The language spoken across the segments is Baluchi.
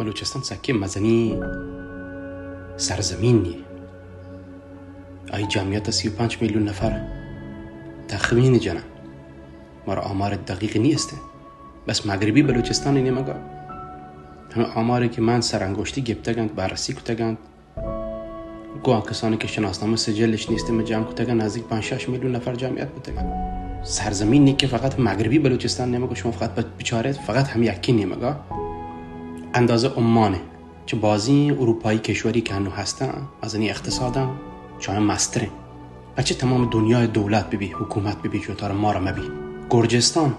بلوچستان سکیں مزنیں سرزمینے. آئی جمعیت سی و پنچ میلیون نفر تخمین جنن. مارا آمار دقیق نیست. بس مغربی بلوچستان نیمگا ہمے آمارے کہ من سرانگشتی گپتگ انت، بررسی کتگ انت، گوں آ کسانی کہ شناسنامہ سجلش نیست، من جمع کتگ انت، نزدیک پنچ شش میلیون نفر جمعیت بوتگ انت. سرزمینے کہ فقط مغربی بلوچستان نیمگا شما فقط بچارت، فقط ہمے یکیں نیمگا اندازہ عمان انت. چہ بازیں اروپایی کشوری کہ ہنو ہستن، مزنیں اقتصادن، چہ آیاں مستریں. پچہ تمام دنیای دولت ببی، حکومت ببی، چوتار مارا مبی. گرجستان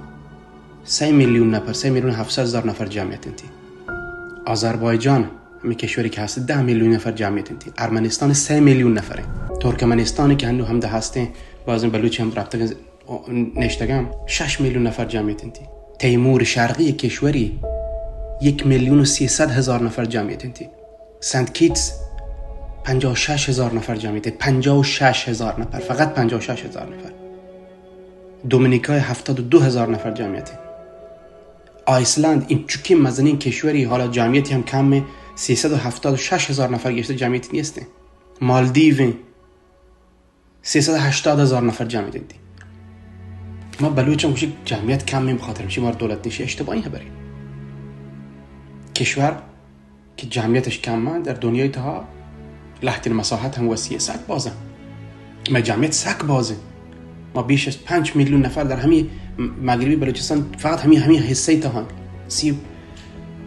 سئے میلیون نفر، سئے میلیون ہفت سد ہزار نفر جمعیت انتی. آذربایجان، ہمے کشوری کہ ہست، دہ میلیون نفر جمعیت انتی. ارمنستان سئے میلیون نفر انت. ترکمنستان کہ ہنو ہمدا ہستیں، بازیں بلوچ ہم رفتگ نشتگاں، شش میلیون نفر جمعیت انتی. تیمور شرقی کشوری یک میلیون و سیصد ہزار نفر جمعیت انتی. سنت کیتس پنجاه و شش هزار نفر جمعیت انت. پنجاه و شش هزار نفر، فقط پنجاه و شش هزار نفر. دومینیکای هفتاد و دو هزار نفر جمعیت انت. آیسلند، این چکیں مزنیں کشوری، حالا جمعیتی ہم کم انت، سیصد و ہفتاد و شش هزار نفر، گیشتر جمعیت نیست انت. مالدیو انت، سیصد و ہشتاد هزار نفر جمعیت انتی. ما بلوچاں گوشی جمعیت کم انت، بخاطر ہمشی مارا دولت نیشی، اشتباہی ہبرے. کشور کہ جمعیتش کم انت، در دنیای تہا لہتین مساحت ہم وسیع، سک بازن. ما جمعیت سک بازن. ما بیش از پنچ میلیون نفر در ہمی مغربی بلوچستان، فقط ہمی، ہمی حصہ تہا، سی،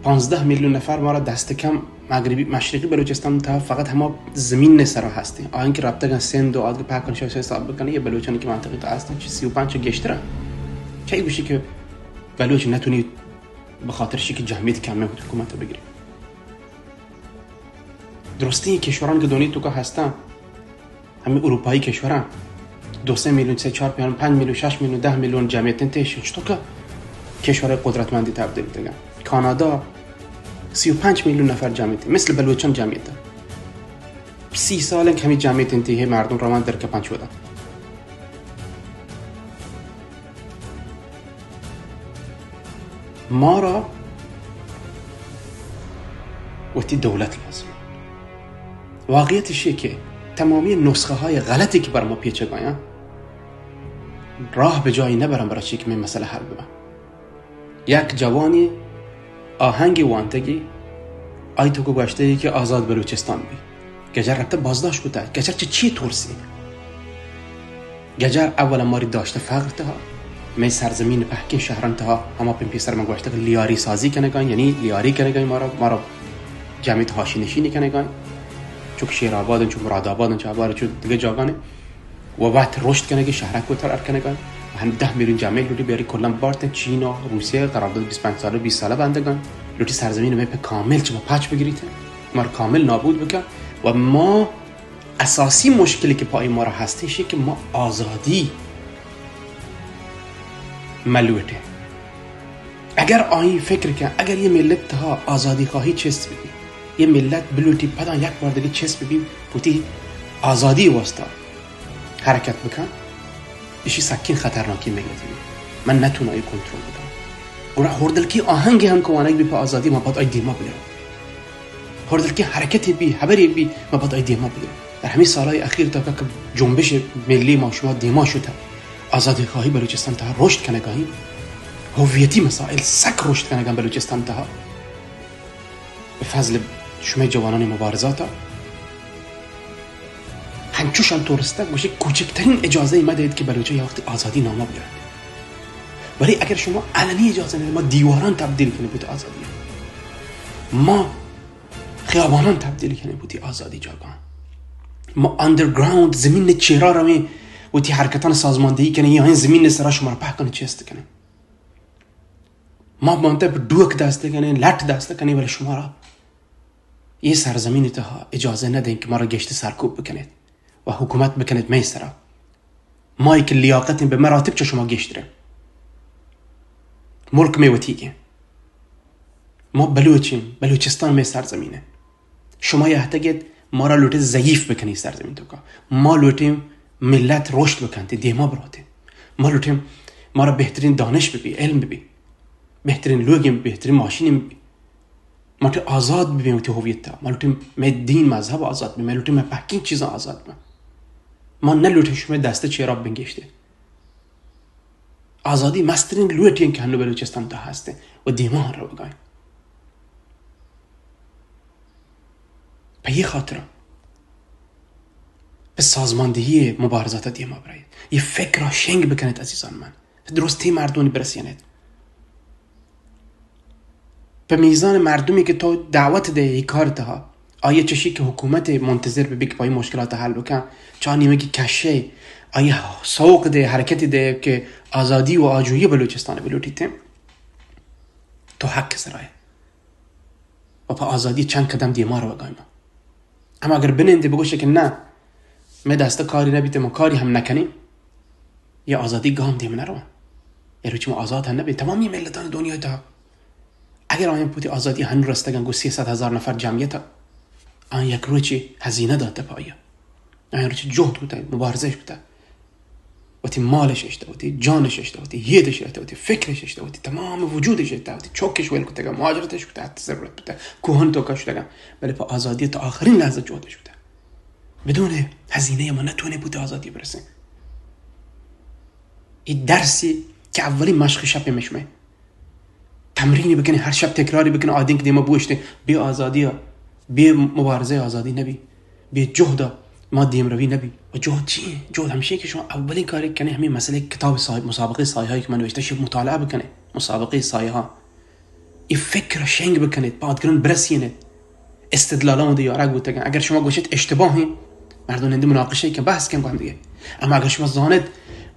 پانزدہ میلیون نفر مارا دست کم مغربی، مشرقی بلوچستان تہا فقط ہما زمین سرا ہستیں. آیاں کہ رپتگن سندھ و آدگہ پاکن شاہ حساب بکنی، یا بلوچانی کہ منطقی تہا ہستن، چہ سی و پنچ گیشترن. کئی گوشی کہ بلوچ نتونی بخاطر شی کہ جمعیت کم انت حکومت بگری؟ درستیں کشوران کہ دنیا توکا ہستن، ہمے اروپایی کشوراں، دو سئے میلیون، سئے چار میلیون، پنچ میلیون، شش میلیون، دہ میلیون جمعیت انت، ایشاں چطور کہ کشور قدرتمندی تبدیل بوتگاں. کانادا سی و پنچ میلیون نفر جمعیت، مثل بلوچان جمعیت. سی سال انت ہمے جمعیت انت، ہے مردم روان در کپن چوداں. مارا وتی دولت لازم. واقعیت ایشی کہ تمامی نسخہ های غلطی کہ بر ما پیچگ آیاں، راہ بہ جایی نبرن برای چی کہ مئے مسئلہ حل ببن. یک جوانی آہنگی وانتگی، آئی توکا گوشتگی کہ آزاد بلوچستان بی. گجر رپتہ بازداشت کتہ، گجر چہ چی ترسی؟ گجر اولا ماری داشتہ فقر تہا، مئے سرزمین پہکیں شہران تہا، ہما پن پیسر من گوشتہ کہ لیاری سازی کنگان، یعنی لیاری کنگان مارا، مارا جمعیت حاشی نشینی کنگان، چو کہ شیر آباد انت، چو مراد آباد انت، چو آباد، چو دگہ جاگان انت. و وت رشد کنگی، شہرک و ترار کنگان. و ہم دہ میلیون جمعی لوٹی بیاری کلاً بارت، چین و روسیہ قرارداد بیست و پنچ ساله، بیست ساله بندگان. لوٹی سرزمین مئے پہ کامل چما پچ بگریت، مار کامل نابود بکن. و ما اساسی مشکلی کہ پای مارا ہستش کہ ما آزادی ملوٹیں. اگر آئی فکر کن، اگر یہ ملت تہا آزادی خواہی چست ببی، یہ ملت بلوٹی پدا یک بار دگہ چست ببی، وتی آزادی واسطہ حرکت بکن، اشی سکین خطرناکی ملتی. من نتون آئی کنترل بکن. گڑا ہردلکی آہنگی ہم کہ وانگ بی پہ آزادی، ما پد آئی دیما بلے. ہردلکی حرکتی بی، حبری بی، ما پد آئی دیما بلے. در ہمیں سالای اخیر تا کہ جنبش ملی ما شما دیما شتا، آزادی خواہی بلوچستان تہا رشد کنگائی، ہویتی مسائل سک رشد کنگا بلوچستان تہا. بہ فضل شمئے جوانانی مبارزاتا ہنچوش انت ترستگ، گوشی کوچکترین اجازہ مہ دئیت کہ بلوچا یا وقتی آزادی نامہ بگرنت. ولی اگر شما علنی اجازہ ندئیت، ما دیواران تبدیل کنیں بوت آزادی. ما خیابانان تبدیل کنیں بوتی آزادی جاگان. ما اندرگراؤنڈ زمین چیرا رویں، وتی حرکتان سازماندہی کنیں، یا این زمین سرا شما را پہکن چست کنیں. ما مانتہ پہ ڈوک دست کنیں، لٹ دست کنیں، ولی شما را یہ سرزمین تہا اجازہ نہ دیں کہ ما را گشت سرکوب بکنیت و حکومت بکنیت مئے سرا. ما یک لیاقت بہ مراتب چہ شما گشتریں. ملک مئے وتیگیں. ما بلوچیں، بلوچستان مئے سرزمینیں. شما یہ ہتگیت مارا لوٹے ضعیف بکنی سرزمین توکا. ما لوٹیں ملت رشد بکنت، دیما بروت. ما لوٹیں مارا بہترین دانش ببی، علم ببی، بہترین لوگیں، بہترین ماشینیں ببی. ما لوٹیں آزاد ببیں وتی ہویت ءَ. ما لوٹیں مئے دین مذہب آزاد ببیں. ما لوٹیں مئے پہکیں چیزاں آزاد ببیں. ما نہ لوٹیں شمئے دست ءِ چیرا بنگیشتیں. آزادی مستریں لوٹی ایں کہ ہنو بلوچستان ءِ تہا ہستیں و دیما روگا ایں. پہ اے خاطرا پہ سازماندہی ءِ مبارزات ءَ دیما برایت. اے فکر ءَ شنگ بکنیت عزیزان من. پہ درستیں مردمانی برسینیت. پہ میزان مردمی کہ تو دعوت دئے اے کار ءِ تہا، آئی ءَ چشی کہ حکومت ءَ منتظر ببی کہ پہ اے مشکلات ءَ حل بکن، چہ نیمگی کشے، آئی ءَ سوق دئے، حرکتی دئے کہ آزادی و آجوئی بلوچستان ءَ بلوٹیت، تو حق ءِ سرا ئے. و پہ آزادی چند قدم دیما روگا ایں ما. اما اگر بنندے بگوشے کہ نہ، مئے دست ءَ کاری نہ بیت، ما کاری ہم نہ کنیں، اے آزادی گام دیم نہ روان. اے روچ ما آزاد ہم نہ بیں. تمامی ملتان دنیا ءِ تہا اگر آیاں پہ وتی آزادی ہنو رستگاں گوں سیصد ہزار نفر جمعیت ءَ، آیاں یک روچے ہزینہ داتہ پہ آئی ءَ. آیاں روچے جہد کتہ، مبارزہ اش کتہ، وتی مالش اشتہ، وتی جانش اشتہ، وتی ہیدش اشتہ، وتی فکرش اشتہ، وتی تمام وجودش اشتہ، وتی چکش ول کتگاں، مہاجرتش کتہ، ہرچ ضرورت بوتہ، کوہن توکا شتگاں، بلے پہ آزادی ءَ تا آخرین لحظہ جہدش کتہ. بدون ہزینہ ما نتوانیں پہ وتی آزادی برسیں. اے درسے کہ اولی مشق شپ مئے شمئے. تمرینی بکنیں، ہر شپ تکراری بکنیں، آدینک دیما بوشتیں، بے آزادی ءَ، بے مبارزہ ءَ آزادی نبی، بے جہد ءَ ما دیمروی نبی. و جہد چی ایں؟ جہد ہمشی کہ شما اولین کاری کنیں، ہمے مسئلہ کتاب سیاہ، مسابقہ سیاہی کہ من نوشتہ، شما مطالعہ بکنیں، مسابقہ سیاہاں. اے فکر ءَ شنگ بکنیت، پہ آدگران برسینیت. استدلالاں وتی یارگ بوتگاں. اگر شما گوشیت اشتباہ ایں، مردم نندی مناقشہ کن، بحث کن گوں ہمدیگہ. اما اگر شما زانیت،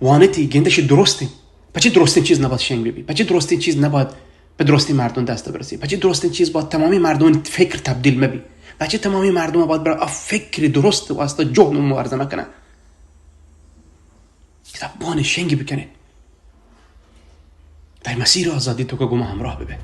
وانیتی، گندیت درست ایں، پچے درستیں چیز نباید شنگ ببی؟ پچے درستیں چیز نباید پہ درستیں مردم دست برسی؟ پچے درستیں چیز باید تمامی مردم فکر تبدیل مبی؟ پچے تمامی مردم باید برا آ فکر درست واسطہ جہد و مبارزہ نکنن؟ کتابان شنگ بکنیں. در مسیر آزادی توکا گوں ما ہمراہ ببے.